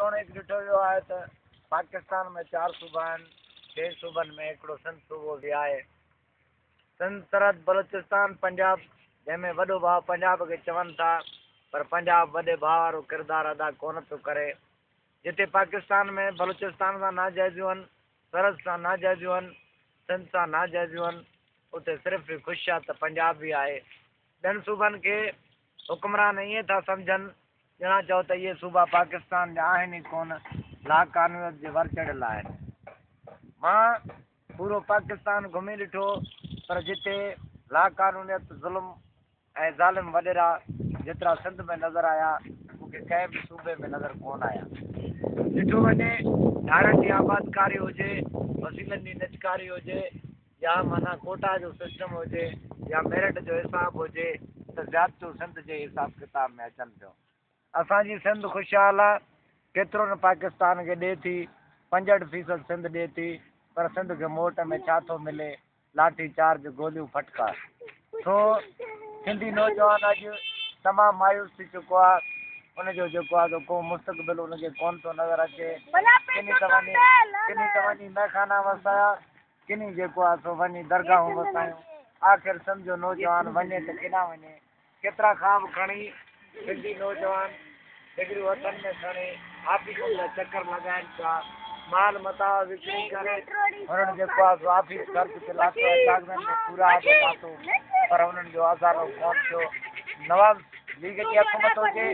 جيتوڻيڪ ڏٺو ويو آهي ته پاڪستان ۾ چار صوبا آهن، ٽن صوبن ۾ هڪڙو سنڌ صوبو به آهي. سنڌ، سرحد، بلوچستان، پنجاب جنهن ۾ وڏو ڀاء پنجاب کي چون ٿا پر پنجاب وڏي ڀاء وارو ڪردار ادا ڪونه ٿو ڪري. جتي پاڪستان ۾ بلوچستان سان ناجائزيون آهن، سرحد سان ناجائزيون آهن، سنڌ سان ناجائزيون آهن، اتي صرف خوش آ ته پنجاب به آهي. ٻين صوبن کي حڪمران ائين ٿا سمجهن ڄڻا چئو ته اهي صوبا پاڪستان جا آهن ئي ڪونه، لاقانونيت جي ور چڙهيل آهن. مان پورو پاڪستان گهمي ڏٺو پر جتي لاقانونيت، ظلم ۽ ظالم وڏيرا جيترا سنڌ ۾ نظر آيا مون کي ڪنهن به صوبي ۾ نظر ڪونه آيا. ڏٺو وڃي ڌارين جي آبادڪاري هجي، وسيلن جي نچڪاري هجي، يا معنيٰ ڪوٽا جو سسٽم هجي يا ميرٽ جو حساب هجي ته زيادتيون سنڌ جي حساب ڪتاب ۾ اچن ٿيون. اسان جي سنڌ خوشحال آ، ڪيترو نه پاڪستان کي ڏي ٿي، 65 فيصد سنڌ ڏي ٿي پر سنڌ کي موٽ ۾ ڇا ٿو ملي، لاٺي چارج، گوليون، ڦٽڪا. سو سنڌي نوجوان اڄ تمام مايوس ٿي چڪو آ، ان جو جيڪو آ سو ڪو مستقبل ان کي ڪونه ٿو نظر اچي. ڪني ته وڃي ڪني ته وڃي مئخانا وسايا، ڪني جيڪو آ سو وڃي درگاهون وسايون. آخر سنڌ جو نوجوان وڃي ته ڪيڏانهن وڃي؟ ڪيترا خواب کڻي سنڌي نوجوان ڊگريون هٿن ۾ کڻي آفيسن جا چڪر لڳائين پيا. مال متاع وڪڻي ڪري هنن جيڪو آ سو آفيس خرچ تي لاٿو ۽ ڪاغذن ۾ پورا به لاٿو پر انهن جو ازالو ڪونه ٿيو. نواز ليگ جي حڪومت هجي،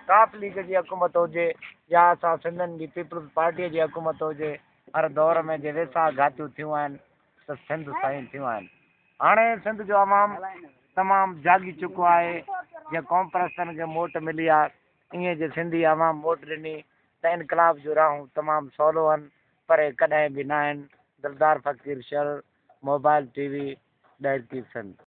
ڪاف ليگ جي حڪومت هجي يا اسان سنڌين جي پيپلز پارٽيء جي حڪومت هجي، هر دور ۾ جي ويساهه گهاتيون ٿيون آهن ته سنڌ سائين ٿيون آهن. هاڻي سنڌ جو عوام تمام جاڳي چڪو آهي. جيئن قومپرستن کي موٽ ملي آ ائين جي سنڌي عوام موٽ ڏني ته انقلاب جون راهون تمام سولو آهن پري ڪڏهن به ناهن. Dildar Faqir Shar, mobile T V, Daharki Sindh.